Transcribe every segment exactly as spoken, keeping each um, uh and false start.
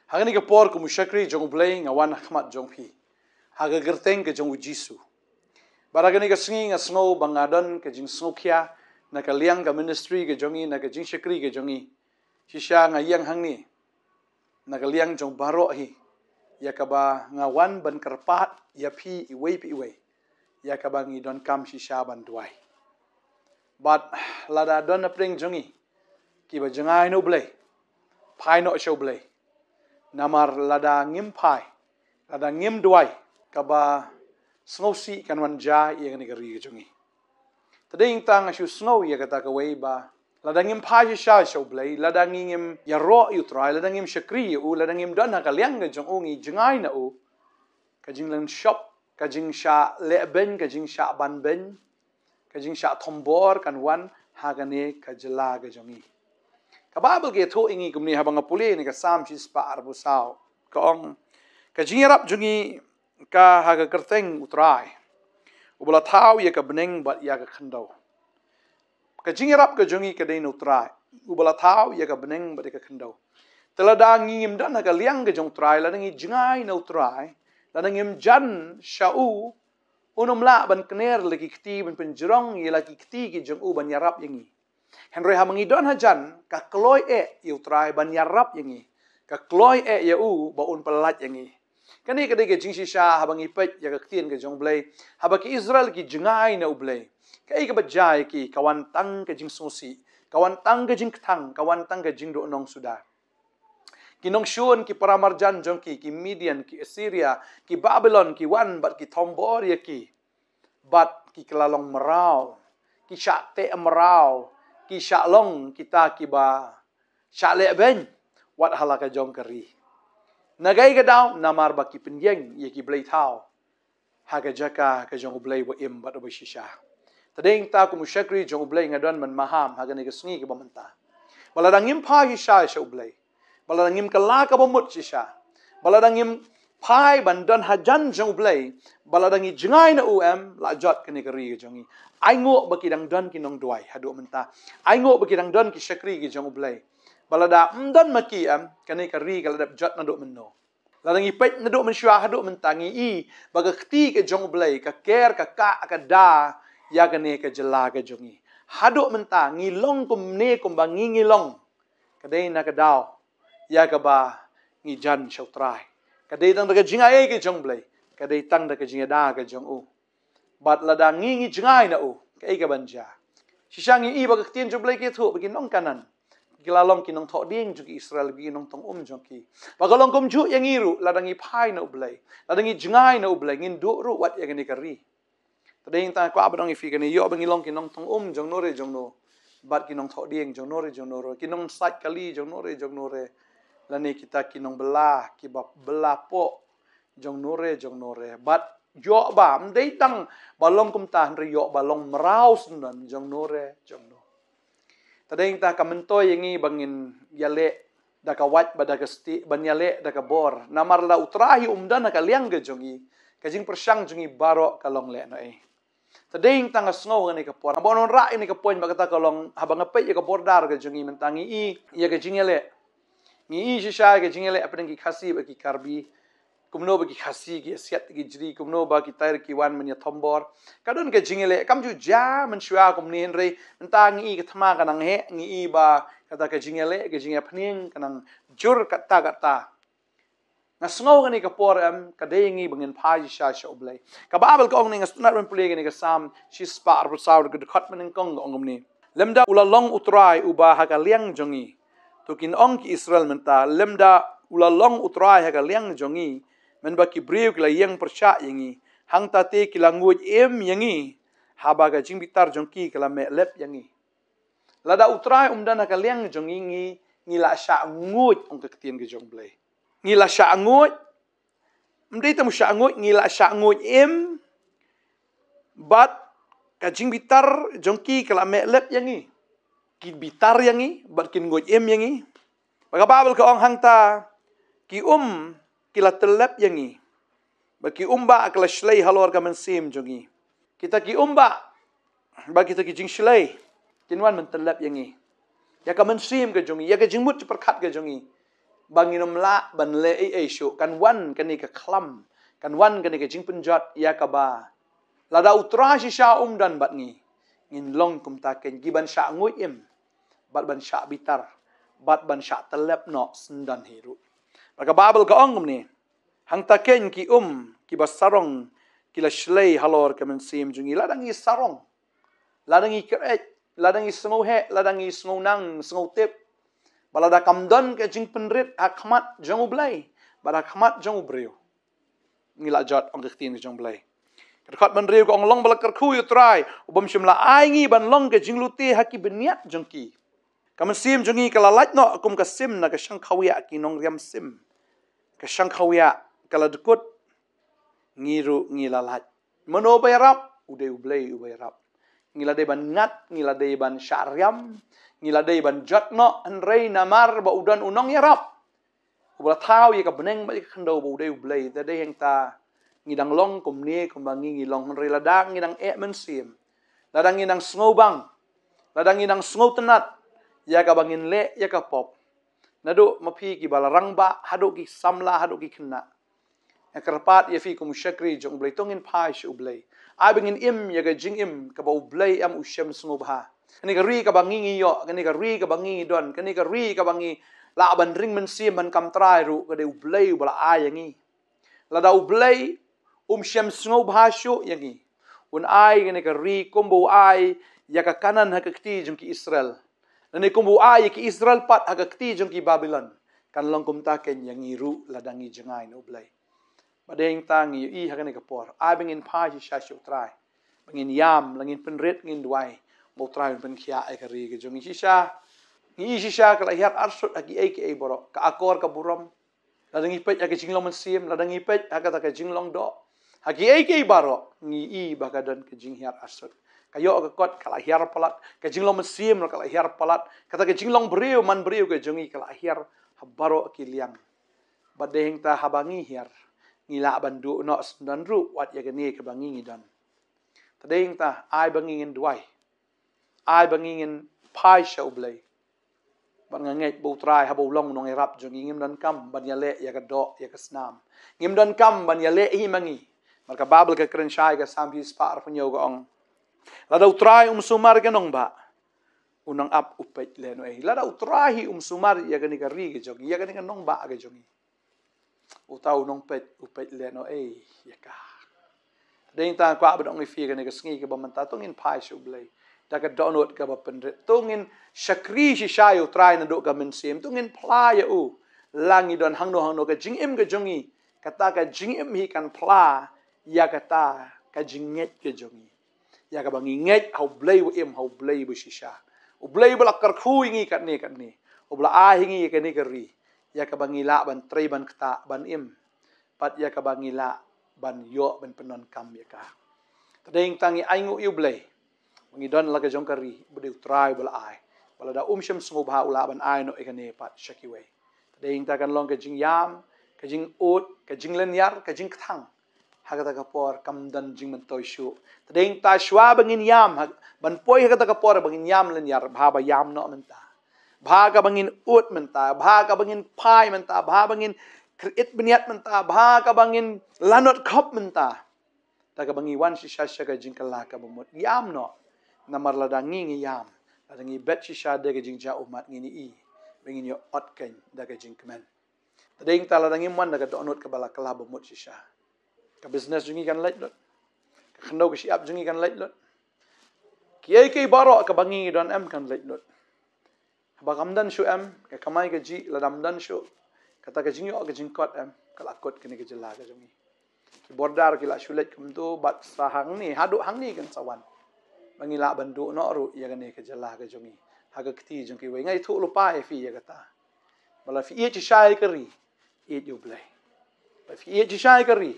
Ha kane ka por kum u shakri jong U Blei nga wan ha khmat jong phi ha ka kyrteng ka jong U Jisu. Bad ha kane ka sngi nga sngew ba nga don ka jingsngewkhia na ka liang ka ministry ka jong ngi, na ka jingshakri ka jong ngi. Shisha nga ïeng hangne na ka liang jong baroh hi, ïa kaba nga wan ban kyrpad ïa phi iwei pa iwei, ïa kaba ngi donkam shisha ban duwai. Bad lada don na pdeng jong ngi kiba jngai na U Blei, phai noh sha U Blei. Namar lada ngim phai, lada ngim duwai, kaba sngewsih kan wan jia ïa kane ka ri ka jong ngi. Te dei tang nga shu sngew ïa kata kawei ba lada ngim phai shisha sha U Blei, lada ngi ngim ïaroh ïa U Trai, lada ngim shakri ïa U, lada ngim don ha ka liang ka jong U, ngi jngai na U, ka jinglynshop, ka jingshah lehbeiñ, ka jingshah banbeiñ, ka jingshah thombor kan wan ha kane ka jylla ka jong ngi. Ka Baibl ka ïathuh ïa ngi kumne haba nga pule na ka Salm shispah arphew saw, ka ong, ka jingïarap jong ngi ka ha ka kyrteng U Trai, uba la thaw ïa ka bneng bad ïa ka khyndew. Ka jingïarap ka jong ngi ka dei na U Trai, uba la thaw ïa ka bneng bad ïa ka khyndew. Te lada ngi ngim don ha ka liang ka jong U Trai, lada ngi jngai na U Trai, lada ngim jan sha U, Un ym lah ban kner la ki kti ban pynjrong ïa la ki kti ki jong U ban ïarap ïa ngi. Hynrei haba ngi don hajan, ka kloi eh ïa U Trai ban ïarap ïa ngi, ka kloi eh ïa U ba Un pyllait ïa ngi. Kane ka dei ka jingshisha haba ngi peit ïa ka ktien ka jong U Blei. Haba ki Israel ki jngai na U Blei, kaei kaba jia ïa ki? Ka wan tang ka jingsngewsih, ka wan tang ka jingkthang, ka wan tang ka jingduhnong suda. Ki nongshun, ki paramarjan jong ki, ki Midian, ki Assyria, ki Babilon, ki wan bad ki thombor ïa ki. Bad ki kylla long mraw, ki shah teh mraw, ki shah long kita kiba shah lehbeiñ wat ha la ka jong ka ri. Na kaei ka daw? Namar ba ki pynïeng ïa ki blei thaw ha ka jaka ka jong U Blei uba im bad uba shisha. Te dei nangta kum u shakri jong U Blei nga don ban maham ha kane ka sngi kaba mynta, ba lada ngim phai shisha sha U Blei, ba lada ngim kylla kaba mut shisha, ba lada ngim phai ban don hajan jong U Blei, ba lada ngi jngai na U, em, la jot kane ka ri ka jong ngi. Ainguh ba ki dang don ki nongduwai haduh mynta, ainguh ba ki dang don ki shakri ki jong U Blei. Ba lada ym don ma ki, em, kane ka ri ka la dep jot naduh mynno. Lada ngi peit naduh mynshuwa haduh mynta, ngi i ba ka kti ka jong U Blei ka ker, ka kah, ka da ïa kane ka jylla ka jong ngi. Haduh mynta ngi long kumne kumba ngi, ngi long. Ka dei na ka daw ïa kaba ngi jan sha U Trai. Ka dei tang da ka jingaiei ka jong U Blei, ka dei tang da ka jingïada ka jong U. Bad lada ngi, ngi jngai na U, kaei kaban jia? Shisha ngi i ba ka ktien jong U Blei ka ïathuh ba ki nong Kanaan ki la long ki nongthoh dieng jong ki Israel, ki nongtong um jong ki. Ba ka long kumjuh ïa ngi ruh, lada ngi phai na U Blei, lada ngi jngai na U Blei, ngin duh ruh wat ïa kane ka ri. Te dei nangta nga kwah ban ong ïa phi kane, ïoh ba ngi long ki nongtong um jong no re jong no, bad ki nongthoh dieng jong no re jong no re, ki nongsait kali jong no re jong no re, lane kita ki nongbylla, kiba bylla poh jong no re jong no re. Bad ïoh ba ym dei tang ba long kumta, hynrei ïoh ba long mraw syndon jong no re jong no. Te dei nangta ka myntoi ïa ngi ba ngin ïaleh da ka wait bad da ka stieh, ban ïaleh da ka bor. Namar lada U Trai hi um don ha ka liang ka jong ngi, ka jingpyrshang jong ngi baroh ka long lehnohei. Te dei nangta nga sngew ha kane ka por, haba nga wanrah ïa kane ka point, bad kata ka long, haba nga peit ïa ka border ka jong ngi mynta, ngi i ïa ka jingïaleh. Ngi i shisha ïa ka jingïaleh hapdeng ki Khasi bad ki Karbi. Kumno ba ki Khasi ki ïasiat ki jri, kumno ba ki Tair ki wan ban ïathombor. Ka don ka jingïaleh, kam ju jia mynshuwa kumne, hynrei mynta ngi i ka thma ka nang heh, ngi i ba kata ka jingïaleh, ka jingïapynieng ka nang jur katta katta. Nga sngew ha kane ka por, em, ka dei ïa ngi ba ngin phai shisha sha U Blei. Ka Baibl ka ong ne, nga sngewtynnat ban pule kane ka Salm shispah arphew saw, ka dkhot ba nyngkong ka ong kumne: Lymda u la long U Trai uba ha ka liang jong ngi. To kin ong ki Israel mynta, lymda u la long U Trai ha ka liang jong ngi, mynba ki briew ki la ïeng pyrshah ïa ngi, hangta te ki la nguid im ïa ngi, haba ka jingbitar jong ki ka la meh lep ïa ngi. Lada U Trai um don ha ka liang jong ngi, ngi, ngi la shah nguid, ong ka ktien ka jong U Blei. Ngi la shah nguid, ym dei tang u shah nguid, ngi la shah nguid im, bad ka jingbitar jong ki ka la meh lep ïa ngi. Ki bitar ïa ngi, bad kin nguid im ïa ngi. Bad ka Baibl ka ong hangta, ki um ki la tyllep ïa ngi, bad ki umbah ki la shlei halor ka mynsiem jong ngi. Kita ki umbah bad kita ki jingshlei kin wan ban tyllep ïa ngi, ïa ka mynsiem ka jong ngi, ïa ka jingmut jingpyrkhat ka jong ngi. ba ngin ym lah ban leh ei ei shuh, kan wan kane ka khlam, kan wan kane ka jingpynjot ïa kaba lada U Trai shisha um don bad ngi, ngin long kumta keiñ, ki ban shah nguid im, bad ban shah bitar, bad ban shah tyllep noh syndon hi ruh. Bad ka Baibl ka ong kumne, hangta keiñ ki um kiba sarong ki la shlei halor ka mynsiem jong ngi. Lada ngi sarong, lada ngi kyrhai, lada ngi sngew heh, lada ngi sngew nang, sngew tip, ba lada kam don ka jingpynrit ha khmat jong U Blei bad ha khmat jong u briew, ngi la jot, ong ka ktien ka jong U Blei. Ka dkhot ba hynriew ka ong, long ba la kyrkhu ïa U Trai, u bym shym la ai ngi ban long ka jinglute ha ki bniat jong ki. Ka mynsiem jong ngi ka la lait noh kum ka sim na ka shangkhawiah ki nongriam sim. Ka shangkhawiah ka la dkut, ngi ruh ngi la lait. Mano ba ïarap? U dei U Blei uba ïarap. Ngi la dei ban ngat, ngi la dei ban shah riam, ngi la dei ban jot noh, hynrei namar ba u don u nongïarap uba la thaw ïa ka bneng bad ïa ka khyndew, ba u dei U Blei. Te dei hangta ngi dang long kumne kumba ngi ngi long, hynrei lada ngi dang eh mynsiem, lada ngi dang sngewbang, lada ngi dang sngewtynnat ïa kaba ngin leh ïa ka pop, naduh ma phi kiba la rangbah haduh ki samla haduh ki khynnah, nga kyrpad ïa phi kum u shakri jong U Blei, to ngin phai sha U Blei. Ai ba ngin im ïa ka jingim kaba U Blei em u shem sngewbha. Kane ka ri kaba ngi ngi ïoh, kane ka ri kaba ngi ngi don, kane ka ri kaba ngi lah ban ring mynsiem ban kam trai ruh, ka dei U Blei uba la ai ïa ngi. Lada U Blei um shem sngewbha shuh ïa ngi, un ai kane ka ri kumba u ai ïa ka Kanaan ha ka kti jong ki Israel, lane kumba u ai ïa ki Israel pat ha ka kti jong ki Babilon, kan long kumta keiñ ïa ngi ruh lada ngi jngai na U Blei. Bad dei hangta ngi ïohi ha kane ka por, ai ba ngin phai shisha sha U Trai, ba ngin ïam, la ngin pynrit, ngin duwai, ba U Trai un pynkhiah ïa ka ri ka jong ngi shisha. Ngi ïohi shisha ka la hiar arsut ha kiei kiei baroh, ka akor ka burom, lada ngi peit ha ka jinglong mynsiem, lada ngi peit ha kata ka jinglong doh, ha kiei kiei baroh ngi ïohi ba ka don ka jinghiar arsut. Ka ïoh ka kot ka la hiar palat, ka jinglong mynsiem ruh ka la hiar palat, kata ka jinglong briew man briew ka jong ngi ka la hiar ha baroh ki liang. Bad dei hangta haba ngi hiar, ngi lah ban duh noh syndon ruh wat ïa kane kaba ngi ngi don. Te dei hangta ai ba ngi ngin duwai, ai ba ngi ngin phai sha U Blei. Bad nga ngeit ba U Trai haba u long u nongïarap jong ngi, ngim donkam ban ïaleh ïa ka doh ïa ka snam, ngim donkam ban ïaleh hi ma ngi. Namar ka Baibl ka kren shai, ka Salm shispah arphew hynñiew ka ong, lada U Trai um sumar ïa ka nongbah, u nongap u peit lehnohei. Lada U Trai hi um sumar ïa kane ka ri ka jong ngi, ïa kane ka nongbah ka jong ngi, uta u nongpeit u peit lehnohei ïa ka. Dei hangta nga kwah ban ong ïa phi kane ka sngi kaba mynta, to ngin phai sha U Blei da ka dohnud kaba pynrit, to ngin shakri shisha ïa U Trai naduh ka mynsiem, to ngin phla ïa u la ngi don hangno hangno. Ka jingim ka jong ngi, kata ka jingim hi kan phla ïa kata ka jingngeit ka jong ngi, ïa kaba ngi ngeit ha U Blei uba im, ha U Blei uba shisha, U Blei uba la kyrkhu ïa ngi katne katne, uba la ai ïa ngi ïa kane ka ri, ïa kaba ngi lah ban trei ban ktah ban im, bad ïa kaba ngi lah ban ïoh ban pyndonkam ïa ka. Te dei hangta ngi ainguh ïa U Blei ba ngi don la ka jong ka ri, ba dei U Trai uba la ai, ba lada um shem sngewbha u lah ban ai noh ïa kane pat sha kiwei. Te dei hangta kan long ka jingïam, ka jingud, ka jinglynñiar, ka jingkthang. Ha kata ka por kam don jingmyntoi shuh. Te dei hangta shuwa ba ngin ïam, ha, ban poi ha kata ka por ba ngin ïam lynñiar, bha ba ïam noh mynta, bha kaba ngin ud mynta, bha kaba ngin phai mynta, bha ba ngin kyrhit bniat mynta, bha kaba ngin lanot khop mynta, da kaba ngi wan shisha sha ka jingkylla kaba mut. Ïam noh. Namar lada ngi ngi ïam, lada ngi bet shisha da ka jingjia ummat, ngin ïohi ba ngin ïoh ot keiñ da ka jingkmen. Te dei hangta lada ngim wan da ka dohnud kaba la kylla ba mut shisha, ka business jong ngi kan leit lut, ka khyndew ka shyiap jong ngi kan leit lut, kiei kiei baroh kaba ngi ngi don em kan leit lut. Haba kam don shuh em ka kamai kajih, lada ym don shuh kata ka jingïoh ka jingkot em, ka la kut kane ka jylla ka jong ngi. Ki border ki la shu leit kumto, bad sa hangne, haduh hangne kan sa wan ba ngi lah ban duh noh ruh ïa kane ka jylla ka jong ngi ha ka kti jong kiwei. Nga ïathuh lypa ïa phi ïa kata. Ba la phi ïeit shisha ïa ka ri, ïeit ïa U Blei. Ba la phi ïeit shisha ïa ka ri,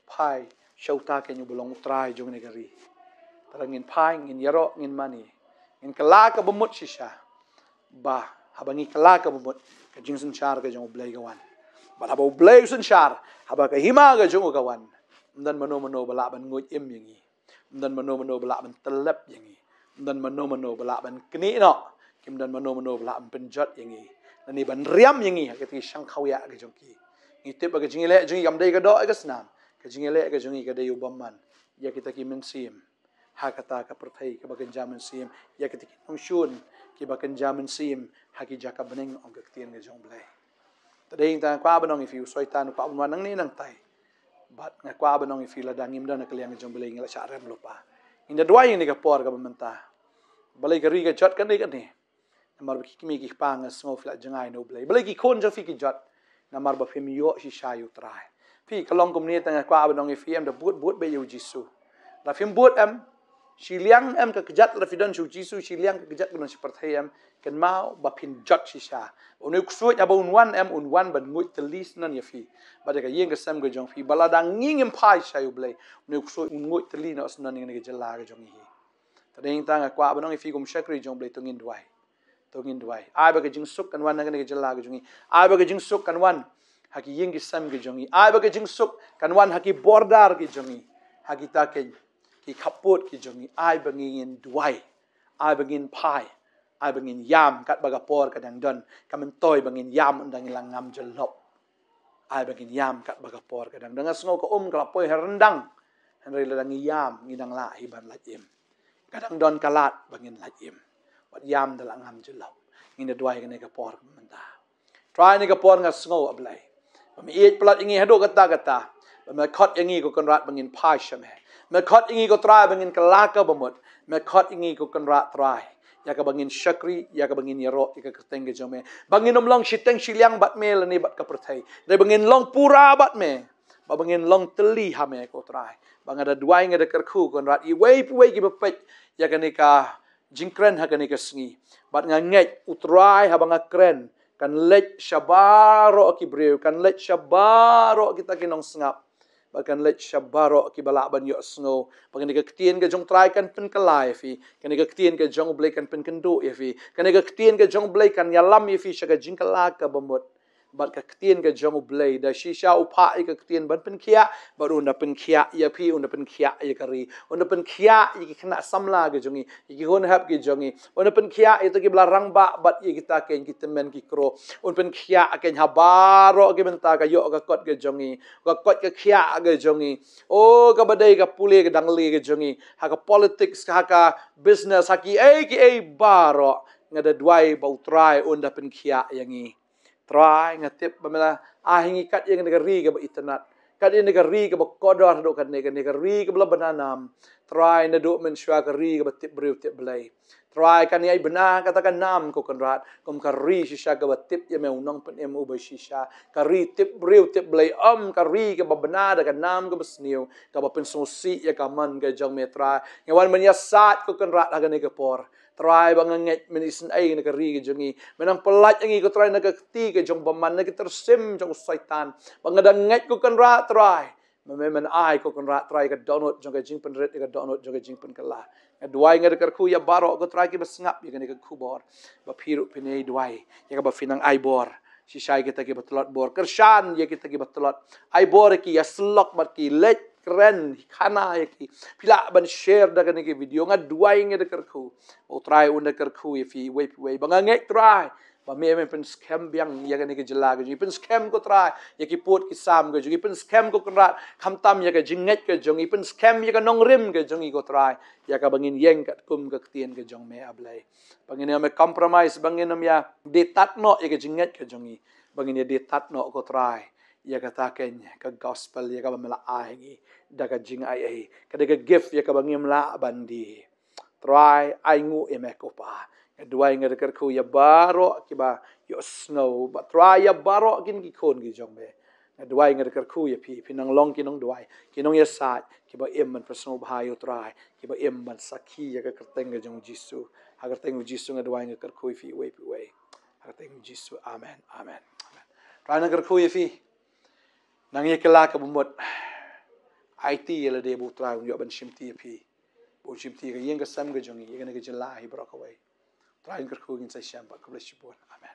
phai sha uta keiñ uba long U Trai jong kane ka ri. Te lada ngin phai, ngin ïaroh, ngin mane, ngin kylla kaba mut shisha. Ba haba ngi kylla kaba mut, ka jingsynshar ka jong U Blei ka wan. Bad haba U Blei u synshar, haba ka hima ka jong u ka wan, ym don mano mano ba lah ban nguid im ïa ngi. Ym don mano mano ba lah ban tyllep ïa ngi. Ym don mano mano ba lah ban knieh noh. Kim don mano mano ba lah ban pynjot ïa ngi. Lane ban riam ïa ngi ha kita ki shang khawiah ka jong ki. Ngi tip ba ka jingïaleh jong ngi kam dei ka doh ïa ka snam. Ka jingïaleh ka jong ngi ka dei u bymman ïa kita ki mynsiem ha kata ka pyrthei kaba kynja mynsiem, ïa kita ki nongshun kiba kynja mynsiem ha ki jaka bneng, ong ka ktien ka jong U Blei. Te dei tang nga kwah ban ong ïa phi, u Soitan u kwah ban wan nangne nangtai. Bad nga kwah ban ong ïa phi, lada ngim don ha ka liang ka jong U Blei ngi la shah rem lypa. Ngin da duwai ïa kane ka por kaba mynta. Balei ka ri ka jot kane kane? Namar ba ki kmie ki kpa, nga sngew phi la jngai na U Blei. Balei ki khun jong phi ki jot? Namar ba phim ïoh shisha ïa U Trai. Phi, ka long kumne tang nga kwah ban ong ïa phi, em da bud bud beit ïa U Jisu. Lada phim bud em, shiliang em ka kjat, lada phi don sha U Jisu, shiliang ka kjat ka don sha pyrthei em, kynmaw ba phin jot shisha. Une u ksuid haba un wan em, un wan ban nguid tylli syndon ïa phi bad ïa ka ïing ka sem ka jong phi. Bad lada ngi ngim phai sha U Blei, une u ksuid un nguid tylli noh syndon ïa kane ka jylla ka jong ngi hi. Te dei tang nga kwah ban ong ïa phi kum shakri jong U Blei, to ngin duwai. To ngin duwai. Ai ba ka jingsuk kan wan ha kane ka jylla ka jong ngi. Ai ba ka jingsuk kan wan ha ki ïing ki sem ki jong ngi. Ai ba ka jingsuk kan wan ha ki border ki jong ngi. Ha kita ki, ki khappud ki jong ngi. Ai ba ngin duwai. Ai ba ngin phai. Ai ba ngin ïam katba ka por ka dang don. Ka myntoi ba ngin ïam, ynda ngin la ngam jyllop. Ai ba ngin ïam katba ka por ka dang don. Nga sngew ka um ka la poi ha ryndang. Hynrei lada ngi ïam, ngi dang lah hi ban lait im. Ka dang don ka lad ba ngin lait im. Wat ïam da la ngam jyllop. Ngin da duwai kane ka por mynta. Trai, kane ka por nga sngew, A Blei, ba me ïeit palat ïa ngi haduh katta katta. Ba me khot ïa ngi, ko Kynrad, ba ngin phai sha me. Me khot ïa ngi, ko Trai, ba ngin kylla ka bamut. Me khot ïa ngi, ko Kynrad Trai, ïa kaba ngin shakri, ïa kaba ngin ïaroh ïa ka kyrteng ka jong me. Ba ngin ym long shiteng shiliang bad me lane bad ka pyrthei. Dei ba ngin long pura bad me. Ba, ba ngin long tylli ha me, ko Trai. Ba nga da duwai, nga da kyrkhu, ko Kynrad, iwei pa iwei kiba peit ïa kane ka jingkren ha kane ka sngi. Bad nga ngeit, U Trai, haba nga kren, kan leit sha baroh ki briew, kan leit sha baroh kita ki nongsngap. Bad kan leit sha baroh kiba lah ban ïohsngew. Ba kane ka ktien ka jong U Trai kan pynkylla ïa phi. Kane ka ktien ka jong U Blei kan pynkynduh ïa phi. Kane ka ktien ka jong U Blei kan ïalam ïa phi sha ka jingkylla ka bamut. Bad ka ktien ka jong U Blei, da shisha u phah ïa ka ktien ban pynkhiah, bad un da pynkhiah ïa phi, un da pynkhiah ïa ka ri, un da pynkhiah ïa ki khynnah samla ki jong ngi, ïa ki khun hep ki jong ngi, un da pynkhiah ïa kita kiba la rangbah bad ïa kita ki, ki tymmen ki kro. Un pynkhiah ïa ki ha baroh ki bynta, ka ïoh ka kot ka jong ngi, ka kot ka khiah ka jong ngi. O, kaba dei ka pule ka dang le ka jong ngi, ha ka politics, ha ka business, ha kiei kiei baroh. Nga da duwai ba U Trai un da pynkhiah ïa ngi. Trai, nga tip ba me la ai ha ngi kat ïa kane ka ri kaba itynnad, kat ïa kane ka ri kaba kordor haduh katne, kane ka ri kaba la bna nam. Trai, naduh mynshuwa ka ri kaba tip briew tip Blei. Trai, kan ïai bna kata ka nam, ko Kynrad, kum ka ri shisha kaba tip ïa me, U Nongpynim uba shisha. Ka ri tip briew tip Blei, ym ka ri kaba bna da ka nam kaba sniew, kaba pynsngewsih ïa ka mon ka jong me, Trai. Ngi wan ban ïasaid, ko Kynrad, ha kane ka por. Trai, ba nga ngeit men isynei na ka ri ka jong ngi. Men nang pyllait ïa ngi, ko Trai, na ka kti ka jong u bymman, na ki tyrsim jong u Soitan. Ba nga da ngeit, ko Kynrad Trai, ba me men ai, ko Kynrad Trai, ka dohnud jong ka jingpynrit, ka dohnud jong ka jingpynkylla. Nga duwai, nga da kyrkhu ïa baroh, ko Trai, kiba sngap ïa kane ka khubor. Ba phi ruh phin ïai duwai ïa kaba phi nang ai bor. Shisha ïa kita kiba tlot bor. Kyrshan ïa kita kiba tlot. Ai bor ïa ki, ïasyllok bad ki, leit kren khana ïa ki. Phi lah ban share da kane ka video. Nga duwai, nga da kyrkhu, U Trai un da kyrkhu ïa phi iwei pa iwei. Ba nga ngeit, Trai, ba me men pynskhem biang ïa kane ka jylla ka jong ngi. Pynskhem, ko Trai, ïa ki pud ki sam ka jong ngi. Pynskhem, ko Kynrad, khamtam ïa ka jingngeit ka jong ngi. Pynskhem ïa ka nongrim ka jong ngi, ko Trai, ïa kaba ngin ïeng katkum ka ktien ka jong me, A Blei. Ba ngin ym ïa compromise, ba ngin ym ïa die tad noh ïa ka jingngeit ka jong ngi. Ba ngin ïa die tad noh, ko Trai, ïa kata ka, ka gospel, ïa kaba me la ai ha ngi da ka jingai ei. Ka dei ka gift ïa kaba ngim lah ban die. Trai, ainguh ïa me, ko Pa. Nga duwai, nga da kyrkhu ïa baroh kiba ïohsngew. Ba Trai, ïa baroh kin ki khun ki jong me. Nga duwai, nga da kyrkhu ïa phi, phin nang long ki nongduwai, ki nongïasaid kiba im ban pynsngewbha ïa U Trai, kiba im ban sakhi ïa ka kyrteng ka jong U Jisu. Ha ka kyrteng U Jisu nga duwai, nga kyrkhu ïa phi iwei pa iwei. Ha ka kyrteng U Jisu. Amen. Amen. Amen. Trai, nang kyrkhu ïa phi. Nang ïa kylla ka bamut. Aiti ïa lade, ba U Trai un ïoh ban shimti ïa phi. Ba un shimti ïa ka ïing ka sem ka jong ngi, ïa kane ka jylla hi baroh kawei. Trai, ngi kyrkhu, ngin sa ïashem pat. God bless you both. Amen.